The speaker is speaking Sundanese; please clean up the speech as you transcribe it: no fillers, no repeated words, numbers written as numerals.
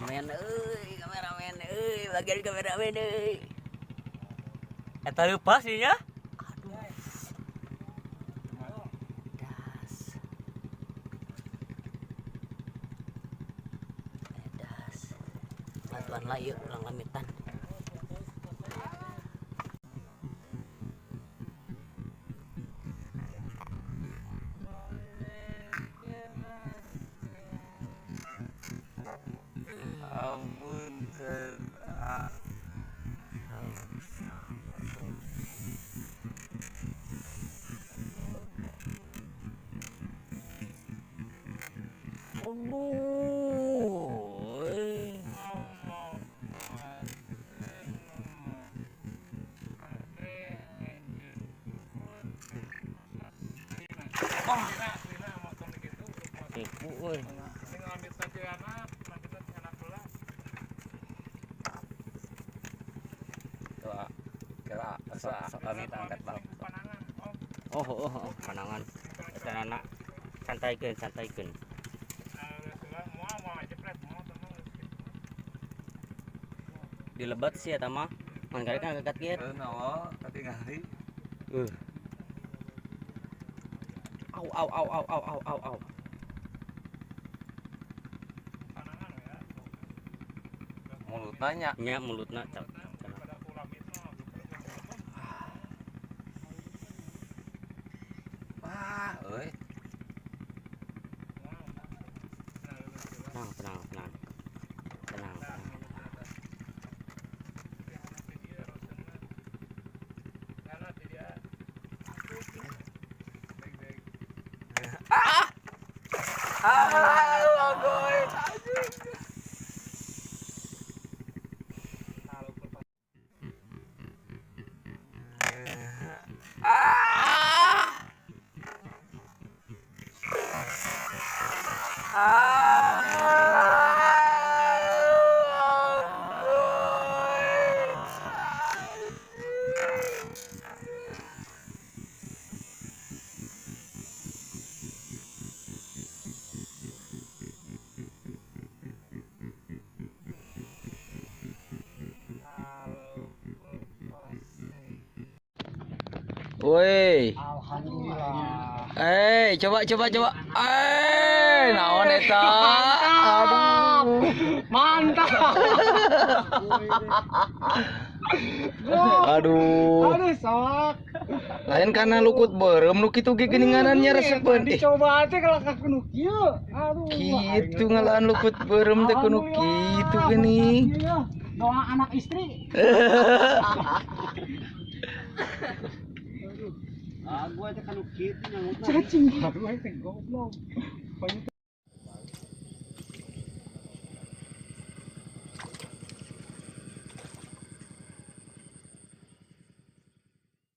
Kameramen euy, kameramen euy, bagian kameramen euy. Eta leupas ieu nya. Aduh. Das. Das. Bantuan lah ieu ulang lamitan. Ampun. Aduh. Euy. Tipu euy. Kira sok kami angkat bang. Oh, panangan. Eta anak santaikeun, santaikeun. Dilebat sih eta mah. Mun kali kan angkat kieu. Nawa katingali. Au au au au au au au au. Mulutna nya. Nya mulutna cap. Wah, euy. Tenang, tenang, tenang. Tenang, tenang. Ah, logoy. Woi. Alhamdulillah. Coba coba coba. Naon eta? Aduh. Mantap. Aduh. Aduh, sok. Lain karena lukut beureum nu kitu ge geuninganan nya resepeun. Dicoba teh kalau ka kudu kieu. Aduh. Kitu ngalaan lukut beureum teh kudu kitu geuning. Iya, doa anak istri. Ah, gua teh kanu kitu nyangutna. Cacing baru teh goblok.